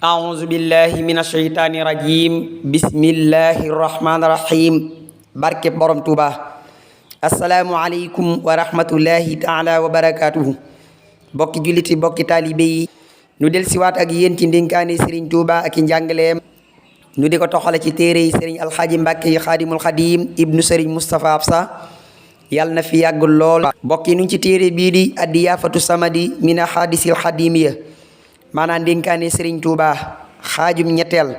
أعوذ بالله من الشيطان الرجيم بسم الله الرحمن الرحيم barke borom Tuuba assalaamu aleykum wa rahmatullahi taala wa barakaatuhu bokki julliti bokki taalibe yi nu del siwaat ak yéen ci ndénkaane Serigne Touba ak i njàngaleem nu di ko toxale ci téere yi Serigne Alxaaji Mbàkke yi Xaadimul Xadim ibnu Serigne Moustapha Absa yàlla na fi yàgg lool bokki nu ci téere bii di Addiyaafatu Samadi min ahadisil xadimiya maanaam ndénkaane Serigne Touba xaajum ñetteel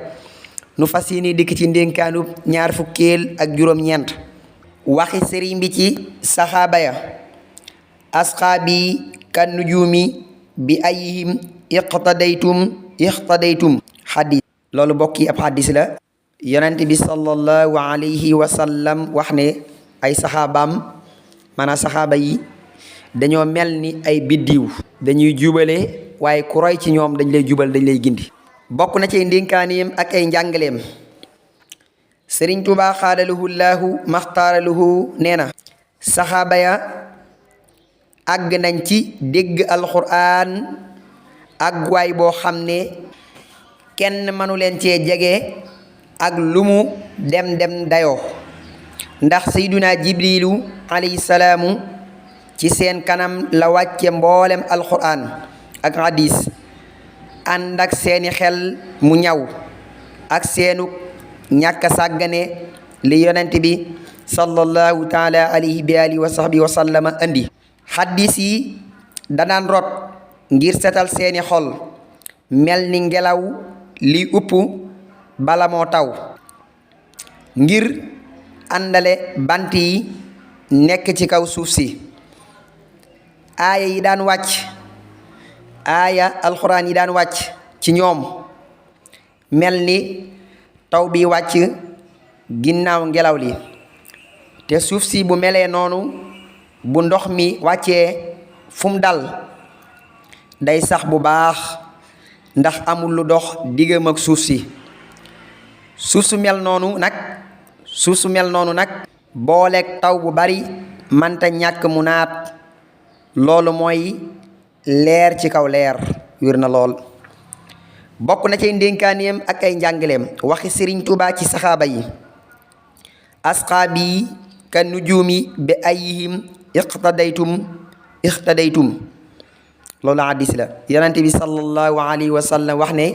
nu fas yéene dikk ci ndénkaanub ñaar fukkeel ak juróom-ñeent waxi sëriñ bi ci saxaaba ya asxaabi kan nujuumi bi ayihim iqtadaytum xadis loolu bokki ab xadis la yonent bi sallallahu alayhi wa sallam wax ne ay saxaabaam maanaam saxaaba yi dañoo mel ni ay biddiw dañuy jubale waaye ku roy ci ñoom dañ lay jubal dañ lay gindi bokk na ci ndénkaaneem ak ay njàngaleem Sëriñ Tuubaa xaadalahu llaahu maxtaaralahu nee na saxaaba ya àgg nañ ci dégg alxuraan ak waay boo xam ne kenn mënu leen cee jege ak lu mu dem dayoo ndax sayduna jibrilu alayhi salaamu ci seen kanam la wàcce mboolem alxuraan ak hadis ànd ak seeni xel mu ñaw ak seenu ñàkk sàggane li yonent bi sallallahu taala alayhi bi alihi wa sahbi wa sallama andi hadis yi danaan rot ngir setal seeni xol mel ni ngelaw li upp bala moo taw ngir àndale bant yi nekk ci kaw suuf si aaya yi daan wàcc aaya alxuraan yi daan wàcc ci ñoom mel ni taw bi wàcc ginnaaw ngelaw li te suuf si bu melee noonu bu ndox mi wàccee fu mu dal day sax bu baax ndax amul lu dox diggam ak suuf si suuf su mel noonu nag booleeg taw bu bari manta ñàkk mu naat loolu mooy leer ci kaw leer wér na lool bokk na ci ndénkaaneem ak ay njàngaleem waxi Sëriñ Tuubaa ci saxaaba yi asxaabi kan nujuumi bi ayihim iqtadaytum loolu hadis la yonent bi sallallahu alayhi wa sallam wax ne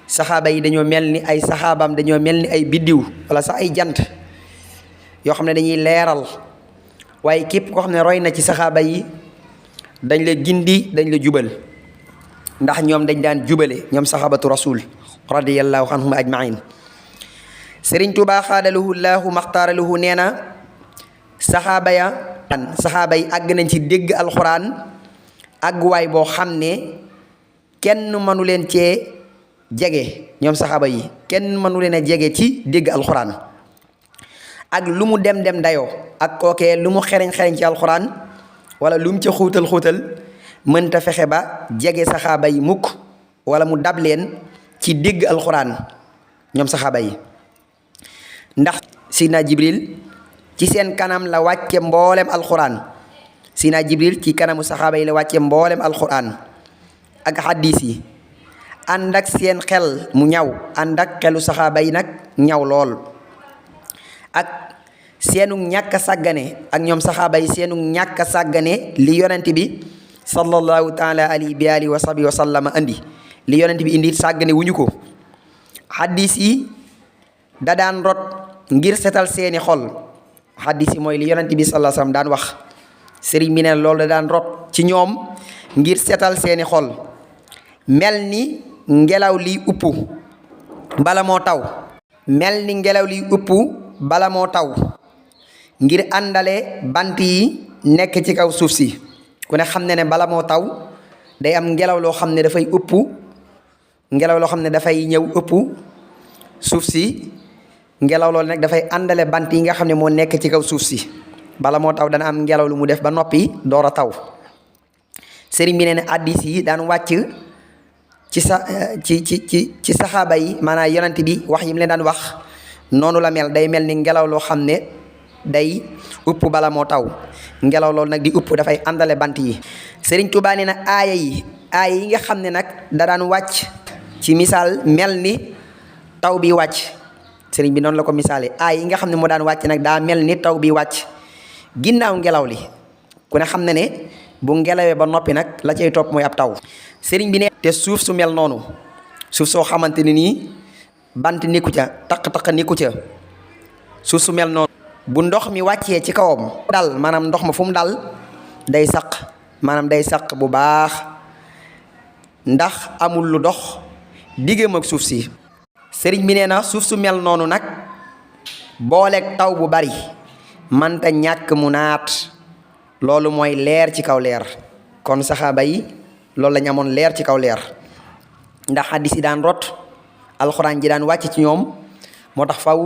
saxaaba yi dañoo mel ni ay saxaabam dañoo mel ni ay biddiw wala sax ay jant yoo xam ne dañuy leeral waaye képp koo xam ne roy na ci saxaaba yi dañ la gindi dañ la jubal ndax ñoom dañ daan jubale ñoom saxaabatu rasul radiyallahu anhum ajmain Sëriñ Tuubaa xaadalahu llaahu maxtaaralahu nee na saxaaba yi àgg nañ ci dégg alxuraan àgguwaay boo xam ne kenn mënu leen cee jege ñoom saxaaba yi kenn mënu leen a jege ci dégg alxuraan ak lu mu dem dayoo ak kookee lu mu xereñ ci alxuraan wala lu mu ca xuutal mënta fexe ba jege saxaaba yi mukk wala mu dab leen ci dégg alxuraan ñoom saxaaba yi ndax Sidna Jibril ci seen kanam la wàcce mboolem alxuraan Sidna Jibril ci kanamu saxaaba yi la wàcce mboolem alxuraan ak hadis yi ànd ak seen xel mu ñaw ànd ak xelu saxaaba yi nag ñaw lool ak seenu ñàkk a sàggane ak ñoom saxaaba yi seenu ñàkk a sàggane li yonent bi sallallahu taala alayhi bi alihi wa sahbi wa sallama andi li yonent bi indi sàggane wuñu ko hadis yi da daan rot ngir setal seeni xol hadis yi mooy li yonent bi sallallahu alayhi wa sallam daan wax sëriñ bi ne loolu da daan rot ci ñoom ngir setal seeni xol mel ni ngelaw liy upp bala moo taw ngir àndale bant yi nekk ci kaw suuf si ku ne xam ne bala moo taw day am ngelaw loo xam ne dafay ëpp ngelaw loo xam ne dafay ñëw ëpp suuf si ngelaw loolu nag dafay àndale bant yi nga xam ne moo nekk ci kaw suuf si bala moo taw dana am ngelaw lu mu def ba noppi door a taw sëriñ bi ne hadiis yi daan wàcc ci saxaaba yi maanaam yonent bi wax yi mu leen daan wax noonu la mel day mel ni ngelaw loo xam ne day upp bala moo taw ngelaw loolu nag di upp dafay àndale bant yi Sëriñ Tuubaa nee na aaya yi nga xam ne nag da daan wàcc ci misaal mel ni taw bi wàcc sëriñ bi noonu la ko misaale aay yi nga xam ne moo daan wàcc nag daa mel ni taw bi wàcc ginnaaw ngelaw li ku ne xam na ne bu ngelawee ba noppi nag la cay topp mooy ab taw sëriñ bi ne te suuf su mel noonu suuf soo xamante ne nii bant nekku ca taq-taq nekku ca suuf su mel noonu bu ndox mi wàccee ci kawam dal maanaam ndox ma fu mu dal day saq maanaam day saq bu baax ndax amul lu dox diggam ak suuf si sëriñ bi nee na suuf su mel noonu nag booleeg taw bu bari manta ñàkk mu naat loolu mooy leer ci kaw leer kon saxaaba yi loolu lañ amoon leer ci kaw leer ndax xaddis yi daan rot alxuraan ji daan wàcc ci ñoom moo tax faw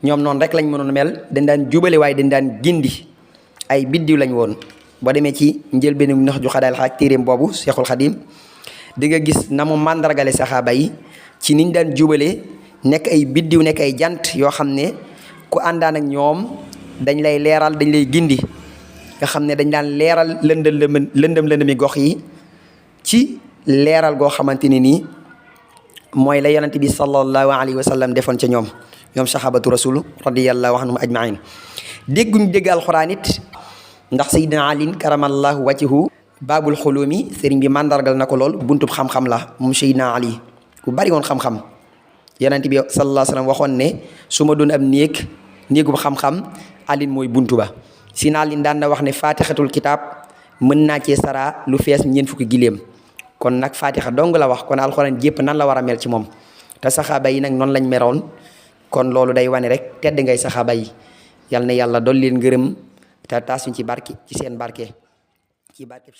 ñoom noonu rek lañ mënoon mel dañ daan jubale waaye dañ daan gindi ay biddiw lañ woon boo demee ci njëlbéenu nax ju xadaal xaaj téeréem boobu Seexul Xadim di nga gis na mu màndargale saxaaba yi ci niñ daan jubale nekk ay biddiw nekk ay jant yoo xam ne ku àndaan ak ñoom dañ lay leeral dañ lay gindi nga xam ne dañ daan leeral lëndëmi gox yi ci leeral goo xamante ni nii mooy la yonent bi sallallahu alayhi wa sallam defoon ca ñoom sahabatu rasul radiyallahu anhum ajmain dégguñ dégg alxuraan it ndax sayyidina Ali karamallahu wajhu baabul xulumi sëriñ bi màndargal na ko lool buntub xam-xam la moom sayyidina Ali ku bari woon xam-xam yonent bi sallallahu alayhi wa sallam waxoon ne su ma doon am néegub xam-xam alin mooy buntu ba si naa lin daan na wax ne faatixatul kitaab mën naa cee sara lu fees ñeent fukki giléem kon nag faatixa dong la wax kon alxuraan jépp nan la war a mel ci moom te saxaaba yi nag noonu lañ meroon kon loolu day wane rek tedd ngay saxaaba yi yal na yàlla dolli leen ngërëm te taas ñu ci barke ci seen barke ci barke